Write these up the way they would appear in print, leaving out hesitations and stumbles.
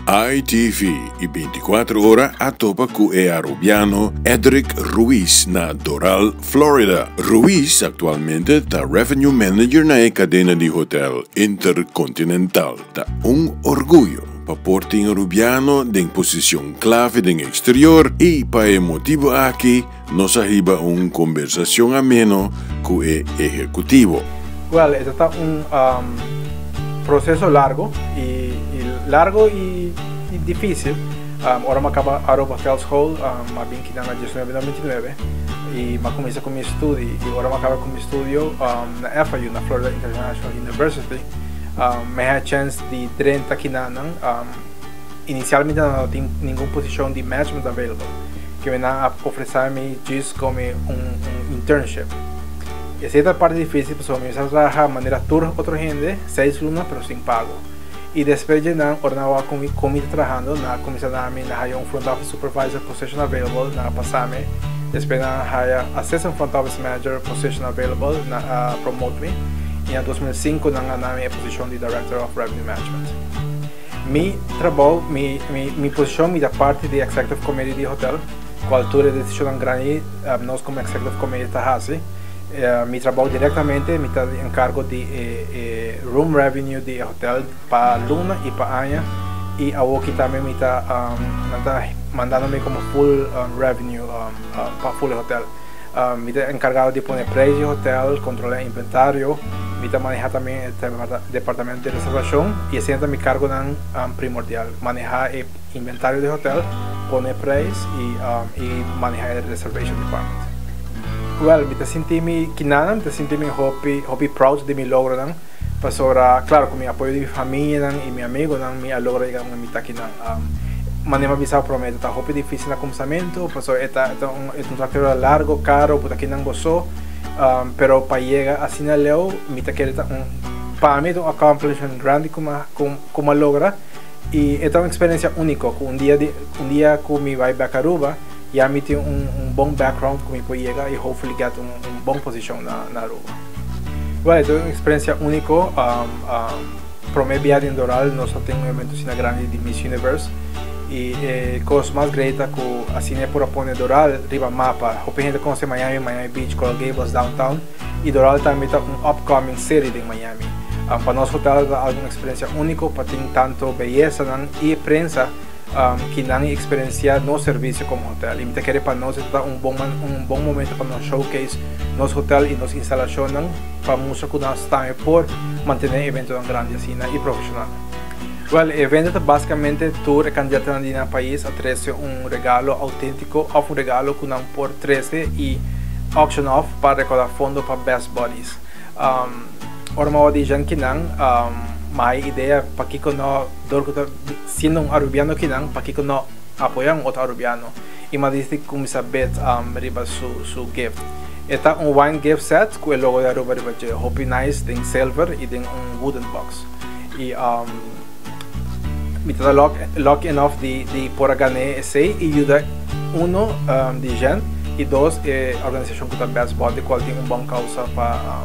ITV y 24 Ora a topa cu e Arubiano Edric Ruiz na Doral, Florida. Ruiz actualmente ta Revenue Manager na e cadena di hotel Intercontinental. Ta un orguyo pa por tin Arubiano den posicion clave den exterior y pa e motibo aki nos a hiba un conversacion ameno cu e ehecutivo. Well, ta un proceso largo y largo y dificil. Ora mi a caba Aruba Hotel School, mi a bin aki na 1999 y mi a cuminsa cu mi estudio. Y ora mi a caba cu mi estudio na FIU, na Florida International University, mi a chance di drenta aki na inicialmente no tin ningun posicion di management available. Cu nan a ofrece mi just como un internship. Esey ta e parti dificil, pasobra mi a traha manera tur otro hende, 6 luna, pero sin pago. Y despues di nan, ora nan cu mi trahando, nan a cuminsa duna mi, nan a haya un front office supervisor position available, nan a pasa mi. Despues nan a haya assistant front office manager position available, nan a promote mi. Y na 2005 nan a duna mi e posicion di director of revenue management. Mi trabou, mi posicion, mi ta parti di executive committee di hotel, cual tur decision grandi, nos como executive committee ta haci. Mi trabou directamente, mi ta encargo di room revenue di hotel pa luna y pa aña y aki tambe mi ta mandando mi como full revenue pa full hotel. Mi ta encargado di pone prijs di hotel, controla inventario, mi ta maneha tambe e departamento di reservacion y esey ta mi cargo primordial, maneha e inventario di hotel, pone prijs y maneha e reservation department. Well, mi ta sinti mi kinana, mi ta sinti mi hopi hopi proud di mi logro nan. Pasobra, claro, cu mi apoyo di mi famia y mi amigo nan, mi a logra yega mi ta akinan. Manera mi a bisa prome, ta hopi dificil na cuminsamento, pasobra e ta un trayectoria largo, caro, bo ta akinan bo so, pero pa yega asina leu, mi ta kere pa mi un accomplishment grandi cu mi a logra y ta un experiencia unico, cu un dia cu mi bay back Aruba, ya mi tin un bon background cu mi por yega y hopefully get un bon posicion na Aruba. Well, ta un experiencia unico. Prome biaha den Doral, nos tin un evento asina grandi di Miss Universe y cos mas great cu asina por pone Doral riba mapa. Hopi hende conoce Miami, Miami Beach, Coral Gables, downtown y Doral tambe ta un upcoming city di Miami. Pa nos hotel ta algun experiencia unico pa tin tanto beyesa y prensa cu nan experiencia nos servicio como hotel. Y mi ta kere pa nos ta un bon momento pa nos showcase nos hotel y nos instalacion pa mustra cu nos tambe por mantene evento grandi asina y profesional. Well, e evento ta basicamente tur candidato di pais a trece un regalo autentico of un regalo cu nan por trece y auction off pa recauda fondo pa Best Buddies. Ora mi a di akinan, mi idea pakico no, door cu siendo un Arubiano akinan, pakico no apoya un otro Arubiano. Y mi a dicidi cuminsa bid riba su gift. E ta un wine gift set cu e logo di Aruba riba dje, hopi nice, den silver y den un wooden box. Y mi ta lucky enough di por gana esey y yuda uno di Jen y dos e organisacion cu ta Best Buddy, cual tin un bon causa pa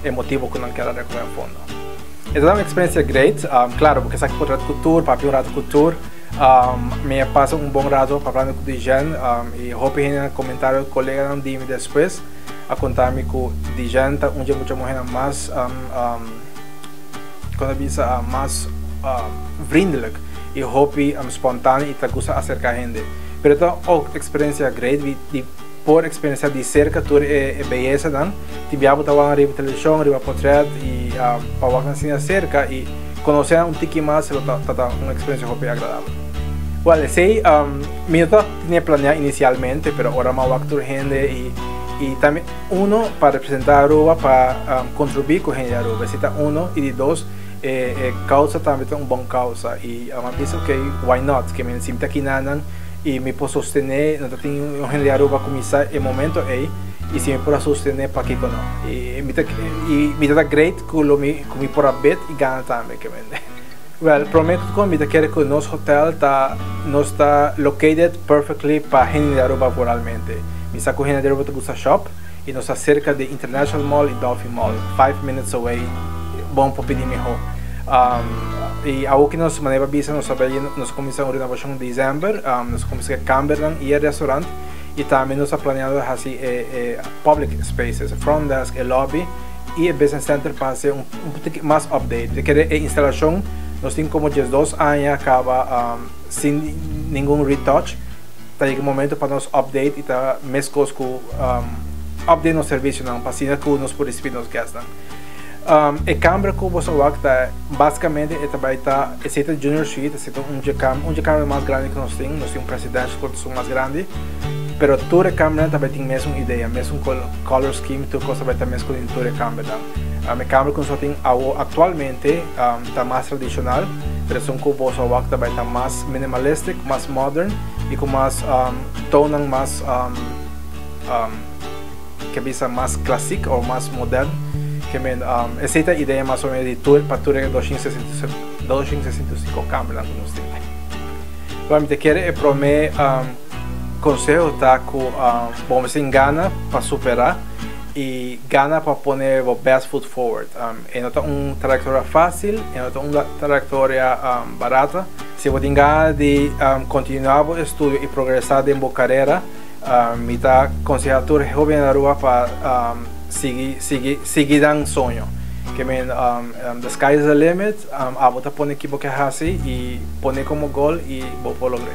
e motibo cu nan kier recoge fondo. E ta un experiencia great, claro, pasobra esaki por cultura, papia un rato cultura, mi a pasa un bon rato papiando cu Dijen y hopi hende comentario colega di mi despues a conta mi cu Dijen ta un mucha muher mas con bisa mas vriendelijk y hopi spontaneo y ta gusta acerca hende. Pero ta un experiencia great di por experiencia di cerca tur e beyesa nan. Tin biaha bo ta wak riba television, riba portret y pa wak asina cerca y conoce un tiki mas ta un experiencia hopi agradabel. Well, esey mi no tabatin planea inicialmente, pero ora mi a wak tur hende y tambe uno pa representa Aruba, pa contribui cu hende di Aruba. Esey ta uno y di dos e causa tambe ta un bon causa y mi a bisa, "Ok, why not?" Cu mi sinti akinan y mi por sostene, no tin un hende di Aruba cuminsa e momento ey y si mi por sostene, pakico no? Y mi ta great cu lo mi cu mi por a bid y gana tambe kiermen. Well, prome cu mi ta kere cu nos hotel ta nos ta located perfectly pa hende di Aruba moralmente. Mi sa cu hende di Aruba ta gusta shop y nos ta cerca di International Mall y Dolphin Mall, 5 minutes away, bon pa pidi miho. Y awo nos manera bisa nos a nos cuminsa un renovacion na december, nos a cuminsa cambianan e restaurant y tambe nos ta planeando haci e public spaces, front desk, e lobby y e business center pa haci un poco mas update. Cu e instalacion nos tin como 12 aña caba sin ningun retouch. Ta un momento pa nos update y ta mescos cu update nos servicionan, pa asina cu nos por ricibi nos guests. E camber cu bo a wak ta basicamente e tambe ta esey ta junior suite, esey ta un camber mas grandi cu nos tin, nos tin un presidential cu ta mas grandi, pero tur e camber tambe tin mesun idea, mesun color scheme, tur cos tambe ta mesun cu tur e camber. E camber cu nos tin actualmente ta mas tradicional, pero esun cu bo a wak tambe ta mas minimalistic, mas modern y cu mas tono mas cu bisa mas classic of mas moderno. Kiermen, esey ta e idea mas o menos di tur pa tur 265 camber cu nos tin. Bon, mi kier e prome conseho ta cu bon, bo tin gana pa supera y gana pa pone e best foot forward. E no ta un trayectoria facil, e no ta un trayectoria barata. Si bo tin gana di continua e estudio y progresa den bo carera, mi ta conseha tur hoben na Aruba pa sigui sigui sigui nan soño. Kiermen, the sky is the limit, abo ta pone kico bo kier haci y pone como goal y bo por logra.